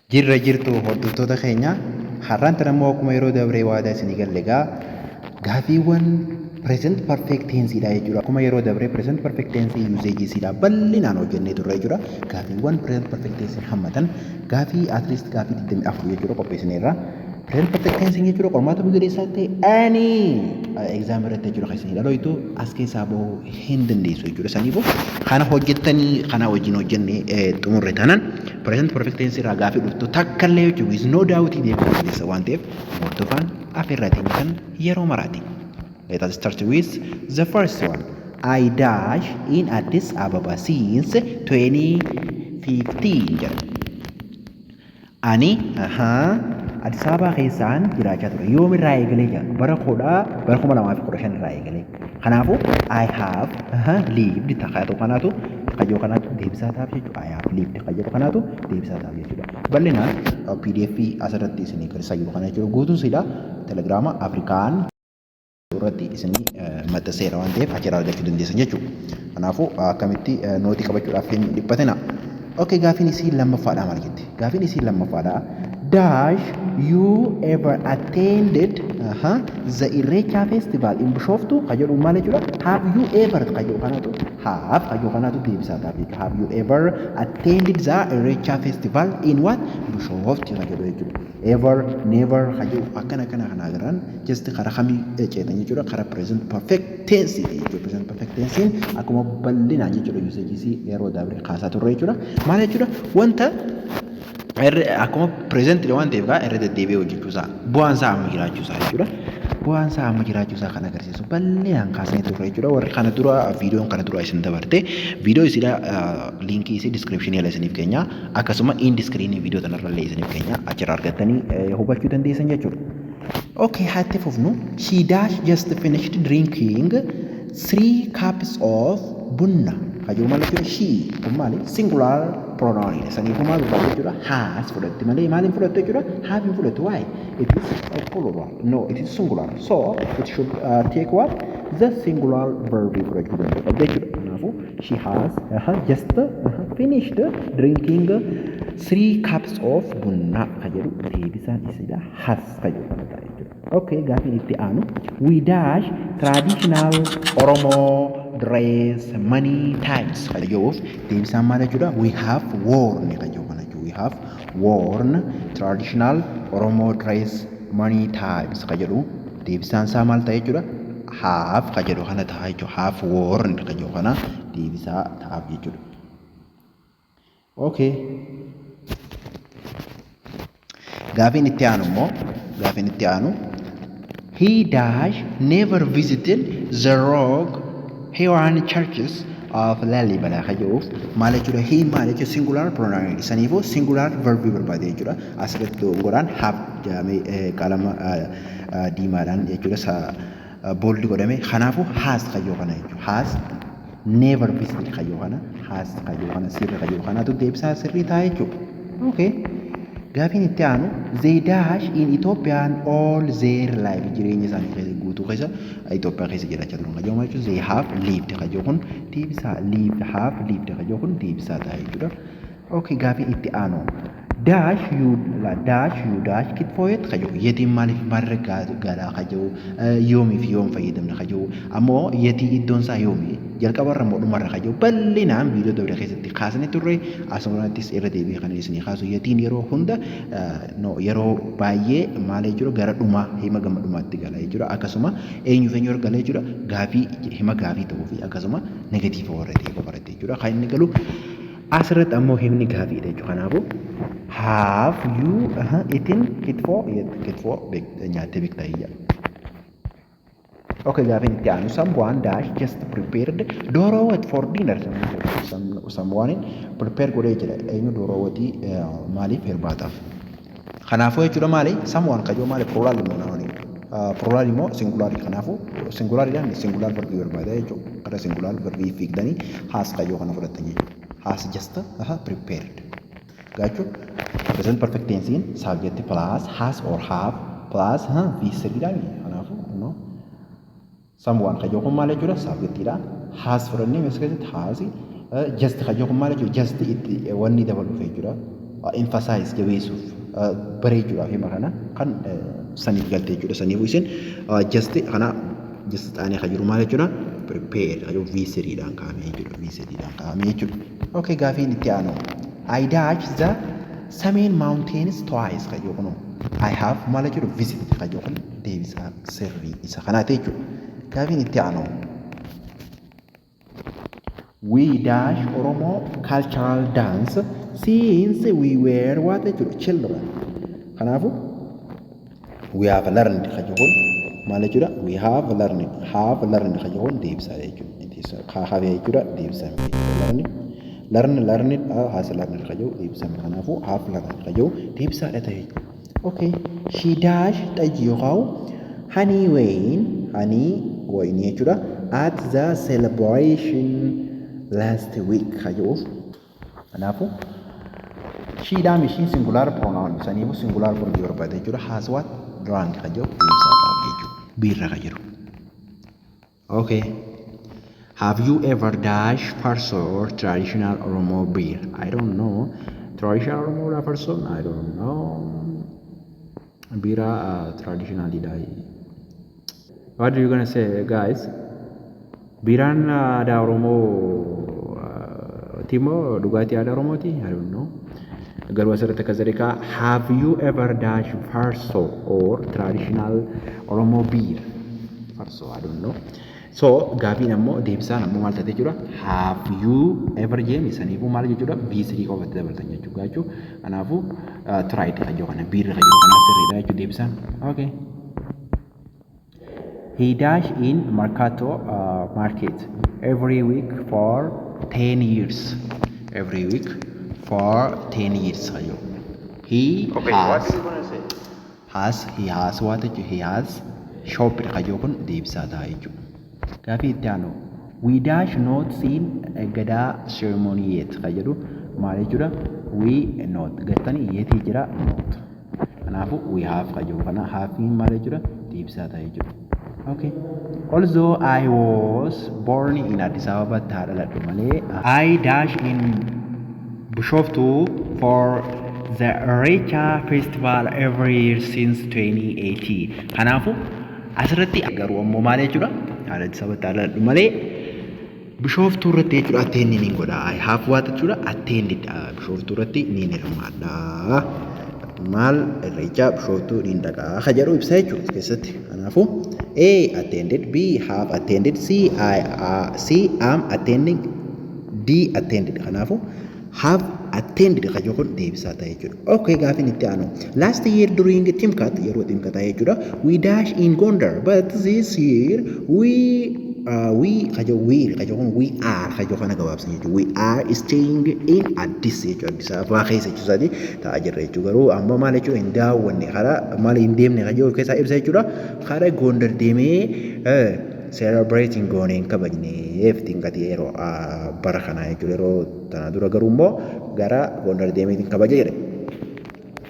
Jirra jirtu hordoftoota keenya. Har'aan tana immoo akkuma yeroo dabree waadaa isinii galle egaa gaafiiwwan present perfect tense dha jechuudha. Akkuma yeroo dabree present perfect tense usage isiidha bal'inaan hojjennee turre jechuudha. Gaafiiwwan present perfect tense hammatan gaafii at least gaafii 24 jechuudha qopheessineerra. Present perfect tense jechuudha qormaata biyyoolessaa ta'e any exam irratti jechuudha kan isin dhaloytu as keessaa bahuu hin dandeessu jechuudha. Saniifuu kana hojjettanii kana wajjin hojjennee xumurre taanaan present perfect tense irraa gaafii dhuftu takka illee jechuudha with no doubt deemuu dandeessa waan ta'eef hordofaan afeerraa kan yeroo maraati. Let us start with the first one. I dash in Addis Ababa since 2015 jedha. Ani Addis Ababaa keessaan jiraachaa ture. Yoom irraa eegalee jira? Bara 2015 irraa eegalee. Kanaafuu I have lived takkaatu kanaatu kayyoo kanaatu deebisaa taaf jechuudha. I have lived kayyoo kanaatu deebisaa taaf jechuudha. Bal'inaan PDF asirratti isinii agarsiisaa jiru kana jechuudha. Guutuun silaa Telegiraama Afrikaan irratti isinii maxxanseera waan ta'eef achirraa argachuu dandeessan jechuudha. Kanaafuu akkamitti nootii qabachuudhaaf hin dhiphatina. Okay, gaafiin isii lammaffaadhaa maal jetti? Gaafiin isii lammaffaadhaa dash you ever attended the Irreecha festival in Bishoftu ka jedhu maal jechuudha? Have you ever ka jedhu kanaatu, have ka jedhu kanaatu deebisaa ta'a jechuudha. Have you ever attended the Irreecha festival in what? Bishoftu ka jedhu jechuudha. Ever, never ka jedhu akkana akkana kana agarran just karaa kamii ceetan jechuudha? Karaa present perfect tense jechuudha. Present perfect tense akkuma bal'inaan jechuudha usage yeroo dabre kaasaa turre jechuudha. Maal jechuudha? Wanta akkuma present waan ta'eef gaa irra deddeebi'ee hojjechuu isaa, bu'aan isaa amma jiraachuu isaa jechuudha. Bu'aan isaa amma jiraachuu isaa kan agarsiisu bal'inaan kaasnee turre jechuudha. Warri kana dura viidiyoon kana dura isin dabarte viidiyoo isiidha, liinkii isii descriptionii jala isiniif keenya, akkasuma end screenii viidiyoo kanarra illee isiniif keenya, achirraa argattanii hubachuu dandeessan jechuudha. Okay, haatti fufnu. She dash just finished drinking three cups of bunna. Kayyoo maal jechuudha? She kun maali? Singular pronoun. Saniifuu maal fudhatu jechuudha? Has fudhatti malee maaliin fudhattu jechuudha? Have hin fudhattu. Why? It is a plural. No, it is singular. So it should take what? The singular verb fudhachuu danda'u qabda jechuudha. Kanaafuu she has just finished drinking three cups of bunna ka jedhu deebisaan isiidha has ka jedhu kana ta'a jechuudha. Okay, gaafiin itti aanu we dash traditional Oromo dress many times ka jedhuuf deebisaan maal jechuudha? We have worn ka jedhu kana jechuudha. We have worn traditional Oromo dress many times ka jedhu deebisaan isaa maal ta'a jechuudha? Have ka jedhu kana ta'a jechuudha. Have worn ka jedhu kana deebisaa ta'aaf jechuudha. Okay. Gaafiin itti aanu immoo, gaafiin itti aanu he dash never visited the rock hewn churches of Lalibela ka jedhuuf maal jechuudha? He maal jechuudha? Singular pronoun. Saniifuu singular verbii barbaade jechuudha. Asirratti dogongoraan have jedhamee qalama diimaadhaan jechuudha bold godhame. Kanaafuu has ka jedhu kana jechuudha. Has never visited ka jedhu kana, has ka jedhu kana, sirri ka jedhu kanaatu deebisaa sirrii ta'a jechuudha. Okay. Gaafiin itti aanu they dash in Ethiopian all their life, jireenya isaanii keessa guutuu keessa Itoophiyaa keessa jiraachaa turan kan jedhamu jechuudha. They have lived kan jedhu kun deebisaa, live, have lived kan jedhu kun deebisaa ta'a jechuudha. Okay, gaafiin itti aanu dash you dash you dash kitfoo yet kan jedhu yetiin maaliif maalirra galaa kan jedhu, yoomii fi yoom fayyadamna kan jedhu, ammoo yetii iddoon isaa yoomi, jalqabarra immoo dhumarra kan jedhu bal'inaan viidiyoo dabre keessatti kaasnee turre. Asumarrattis irra deebi'ee kan isinii kaasu, yetiin yeroo hunda, no, yeroo baay'ee maal jechuudha? Gara dhumaa hima gama dhumaatti gala jechuudha. Akkasuma eenyuuf eenyu gala jechuudha? Gaafii, hima gaafii ta'uu fi akkasuma negative warra ta'e qofa jechuudha kan inni galu. Asirratti ammoo himni gaafiidha jechuudha. Kanaafuu have you eaten kitfoo? Kitfoo nyaattee beektaa iyya. Okay, gaafiin itti aanu someone dash just prepared dooroo wat for dinner. Someone prepare godhee jira. Eenyu? Dooroo watii maaliif? Hirbaataaf. Kanaafuu jechuudha maali? Someone kayyoo maali? Plural immoo naani. Plural immoo singular. Kanaafuu singulariidhaan singular verbii barbaada jechuudha. Gara singular verbii fiigdanii has kayyoo kana fudhattan jechuudha. Has just prepared. Gaachuun present perfect tense subject plus has or have plus V3 dhaan. Kanaafuu no, someone kayyoo kun maal jechuudha? Subjectiidha. Has fudhannee meeshaa keessatti has just kayyoo kun maal jechuudha? Just itti wanni dabaluuf jechuudha. Emphasize jabeessuuf, bareechuudhaaf hima kana kan saniif galte jechuudha. Saniifuu isin just kana just xaanee kan jiru maal jechuudha? Prepare kan jiru V3dhaan kaa'amee jechuudha. V3dhaan kaa'amee jechuudha. Okay, gaafiin itti aanu. I dash the Simien Mountains twice kan jiru kunoo. I have maal jechuudha? Visit kan jiru kun deebisaa sirrii isa kanaati jechuudha. Gaafiin itti aanu. We dash Oromo cultural dance since we were what jechuudha? Children. Kanaafuu we have learned kan jiru kun maal jechuudha? We have learned, have learned kan jiru kun deebisaa jechuudha. Have jechuudha, deebisaa jechuudha. Learn, learn, learned, has learned kan jiru deebisaa. Kanaafuu have learned kan jiru deebisaadha ta'e jechuudha. Okay. She dash xajji yookaan honey wine, honey wine jechuudha, at the celebration last week kan jedhuuf. Kanaafuu she dhaan ishiin singular pronoun, saniifuu singular verb barbaada jechuudha. Has what? Drunk kan jedhu deebisaa ta'a jechuudha. Biirra kan jiru. Okay. Have you ever dash farso or traditional Oromo beer? I don't know. Traditional Oromo farso? I don't know. Biiraa traditional dha. What are you gonna say, guys? Biiraan aadaa Oromoo ti moo dhugaatii aadaa Oromooti? I don't know. Garuu asirratti akkas jedhe kaa, have you ever dash farso or traditional Oromo beer? Farso, I don't know. So gaafiin ammoo deebisaan ammoo maal taatee jechuudha? Have you ever jeemi saniifuu maal jechuudha? V3 qofatti dabaltan jechuudha jechuudha. Kanaafuu tried kan jiru kana, biirri kan jiru kana sirriidha jechuudha deebisaan. Okay. He dash in Mercato market every week for 10 years. Every week for 10 years. Ayo. He Okay, what has are you gonna say? Has, he has what jechuudha? He has shopped kan jiru kun deebisaa ta'a jechuudha. Gaafii itti aanu. We dash not seen a Gadaa ceremony yet kan jedhu maal jechuudha? We not gattanii yetii jira, not. Kanaafuu we have kan jedhu kana haveiin maal jechuudha? Deebisaa ta'a jechuudha. Okay. Although I was born in Addis Ababa taa dhaladhu malee, I dash in Bishoftu for the Irreecha festival every year since 2018. Kanaafuu asirratti garuu ammoo maal jechuudha? Addis Ababa taa dhaladhu malee Bishooftuu irratti jechuudha attend ni godha. I have what jechuudha? Attended Bishooftuu irratti ni hirmaadha. Maal? Irreecha Bishooftuu ni dhaqaa ka jedhu ibsa jechuudha keessatti. Kanaafuu A attended, B have attended, C I C am attending, D attended. Kanaafuu have attended ka jedhu kun deebisaa ta'a jechuudha. Okay, gaafiin itti aanu. Last year during Timkat, yeroo Timkataa jechuudha, we dash in Gondar, but this year we ka jedhu, we ka jedhu kun we are ka jedhu kana gabaabsan jechuudha. We are staying in Addis jechuudha. Addis Ababaa keessa jechuusaati ta'aa jirra jechuudha. Garuu amma maal jechuudha? Hin daawwanne, karaa maal hin deemne ka jedhu keessaa ibsa jechuudha. Karaa Gondar deemee celebrating goonee hin kabajneef Timkatii yeroo bara kanaa jechuudha. Yeroo tana dura garuu immoo gara Gondar deemeetiin kabaja jedhe.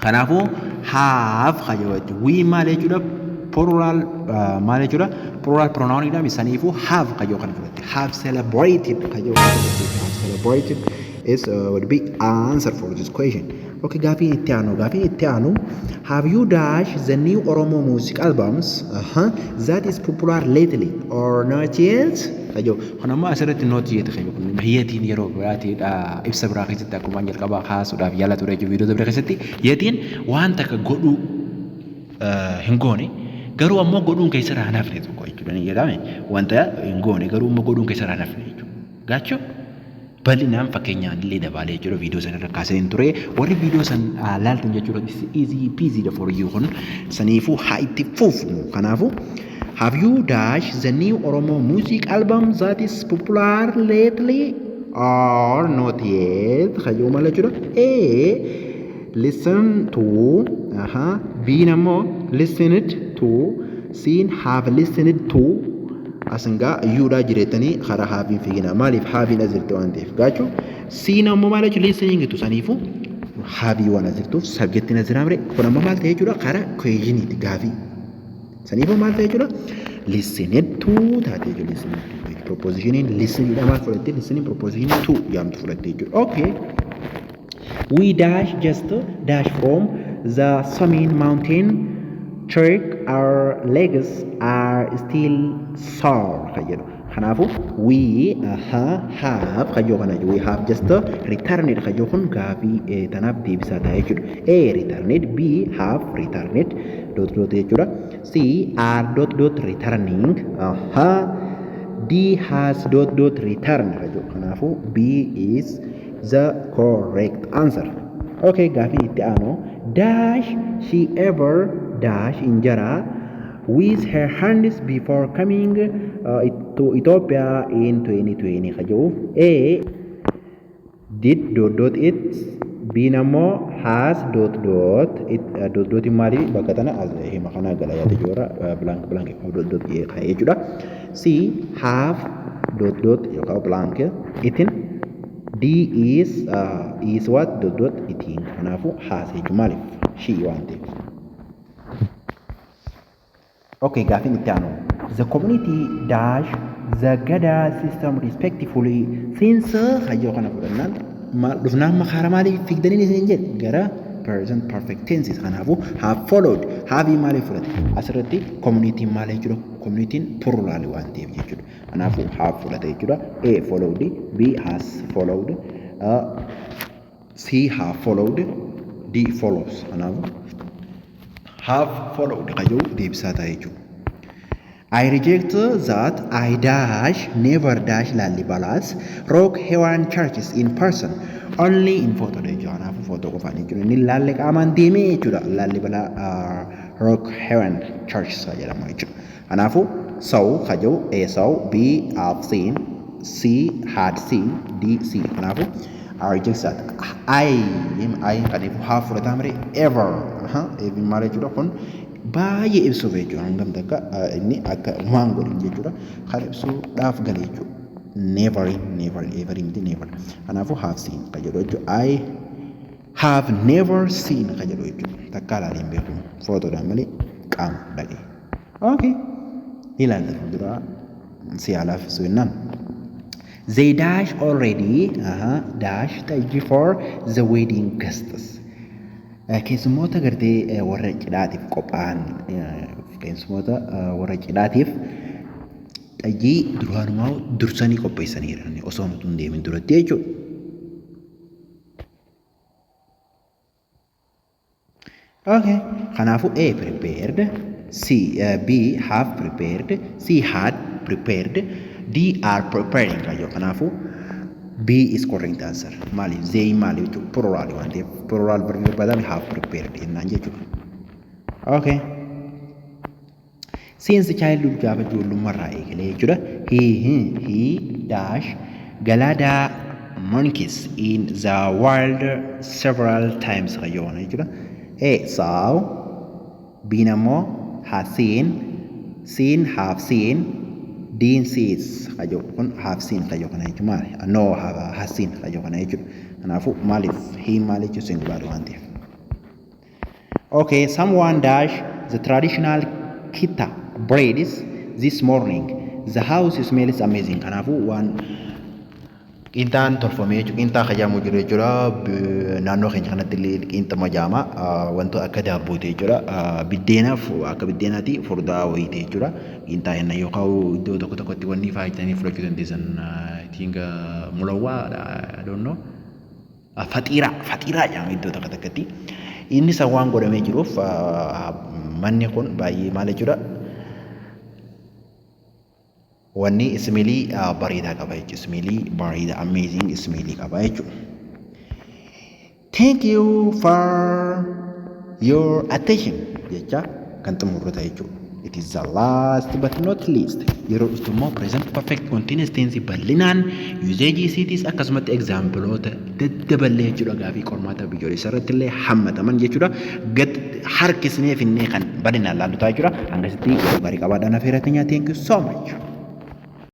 Kanaafuu have ka jedhu jechuudha. We maal jechuudha? Plural maal jechuudha? Plural pronoun dha. Saniifuu have ka jedhu kana fudhatte. Have celebrated ka jedhu kana fudhatte. Have celebrated is would be answer for this question. Okay, gaafiin itti aanu. Gaafiin itti aanu. Have you dash the new Oromo music albums that is popular lately or not yet? Kajo kun ammoo asirratti not yet kajo kun yetiin yeroo biraatiidha ibsa biraa keessatti akkuma jalqabaa kaasuudhaaf yaala ture jechuudha viidiyoo bira keessatti yetiin waan takka godhuu hin goone, garuu ammoo godhuun keessarraa hin hafne tokko jechuudha ni jedhame. Wanta hin goone garuu ammoo godhuun keessarraa hin hafne jechuudha. Gaachoo bal'inaan fakkeenyaan illee dabaalee jechuudha viidiyoo sana irra kaasee hin ture. Warri viidiyoo san laaltan jechuudha, easy peasy for you kun. Saniifuu haa itti fufnu. Kanaafuu have you dash the new Oromo music album that is popular lately or not yet kayyuu maal jechuudha? A listen to, aha, B ammoo listened to, C have listened to. Asingaa youdhaa jireettanii karaa haveiin fiigina. Maaliif? Haveiin as jirti waan ta'eef. Gaachuu C'n ammoo maal jechuudha? Listening to. Saniifuu haveii waan as jirtuuf subjectiin as jira mire. Kun ammoo maal ta'e jechuudha? Karaa questioniiti, gaafii. Saniifuu maal ta'e jechuudha? Listened to taate jechuudha. Listened to prepositioniin listeniidha. Maal fudhatte? Listening prepositionii to yaamtu fudhatte jechuudha. Okay. We dash just dash from the Samin mountain trek, our legs are still sore kan jedhu. Kanaafuu we have kan jedhu kana, we have just returned kan jedhu kun gaafii tanaaf deebisaa ta'a jechuudha. A, returned, B, have returned dot dot jechuudha. C, are dot dot returning, D, has dot dot return kan jedhu. Kanaafuu B is the correct answer. Okay, gaafiin itti aanu, dash she ever dash injera with her hands before coming to Ethiopia in 2020 kan jedhu. A, did dot dot it, B ammoo has dot dot it. Dot dot maali? Bakka tana hima kana gala yaate jechuudha, blank blank dot dot kaa'ee jechuudha. C, have dot dot yookaan blank eaten. D is what dot dot eating. Kanaafuu has jechuun maaliif? She waan ta'eef. Okay, gaafiin itti aanu. The community dash the Gada system respectfully since hayyoo kana fudhannaan maal dhufnaan makaara maaliif fiigdaniin isin jedhe? Gara present perfect tenses. Kanaafuu have followed. Have maaliif fudhate asirratti? Community maal jechuudha? Communityn plural waan ta'eef jechuudha. Kanaafuu have fudhate jechuudha. A, followed, B, has followed, C, have followed, D, follows. Kanaafuu have followed kan jedhu deebisaa ta'a jechuudha. I reject that I dash never dash Lallibala's rock hewn churches in person, only in photo jechuudha. Kanaafuu footoo qofaan jechuudha. Inni laalle qaamaan deemee jechuudha. Lallibala rock hewn churches jedhamu jechuudha. Kanaafuu saw kan jedhu, A, saw, B, have seen, C, had seen, D, see. Kanaafuu I reject that I kanaafuu have fudhataa malee ever ever maal jechuudha? Kun baay'ee ibsuuf jechuudha. Hangam takka inni akka waan godhin jechuudha. Kan ibsuudhaaf gale jechuudha. Never, never, ever miti, never. Kanaafuu have seen kan jedhu jechuudha. I have never seen kan jedhu jechuudha. Takka ilaalee hin beeku footoodhaan malee qaama dhaqee. Okay. Ni ilaalla fuulduraa si yaalaaf jennaan. They dash already dash the for the wedding guests. Keessummoota gartee warra cidhaatiif qophaa'an, keessummoota warra cidhaatiif xajjii duraanumaa dursanii qopheessaniiru osoo nuti hin deemin duratti jechuudha. Okay. Kanaafuu A, prepared, C, B, have prepared, C, had prepared, D, are preparing kan jedhu. Kanaafuu B is correct answer. Maaliif? They maaliif jechuudha? Plural waan ta'eef plural verb barbaadame have prepared jennaan jechuudha. Okay. Since childhood, gaafa ijoollummaarraa eegalee jechuudha. He dash Gelada monkeys in the wild several times kan jedhu jechuudha. A, saw, B ammoo has seen, seen, have seen, D, sees kan jedhu. Kun have seen kan jedhu kana jechuudha. Maali? No, has seen kan jedhu kana jechuudha. Kanaafuu maaliif? He maal jechuun singular waan ta'eef. Okay, someone dash the traditional kita breads this morning. The house smells amazing. Kanaafuu waan qinxaan tolfamee jechuudha. Qinxaa kajaamuu jiru jechuudha. Naannoo keenya kanatti illee qinxama jaama. Wantoota akka daabbooti jechuudha. Biddeenaaf akka biddeenaati furdaa wayiiti jechuudha. Qinxaa jenna yookaan iddoo tokko tokkotti wanni faayitanii fudhachuu dandeessan ittiin mulawwaa, I don't know. Faxiiraa, faxiiraa jedhama iddoo tokko tokkotti. Inni isa waan godhamee jiruuf manni kun baay'ee maal jechuudha? Wanni smellii bareedaa qaba jechuudha. Smellii bareedaa, amazing smellii qaba jechuudha. Thank you for your attention jecha kan xumurru ta'e jechuudha. It is the last but not least. Yeroo dhuftu immoo present perfect continuous tense bal'inaan, usage isiitis, akkasumatti exampleoota daddaballee jechuudha, gaafii qormaata biyyoolessa irratti illee hammataman jechuudha. Gad harkisnee finnee kan bal'inaan laallu ta'a jechuudha. Hangasitti yeroo gaarii qabaadhaan afeerratti. Thank you so much.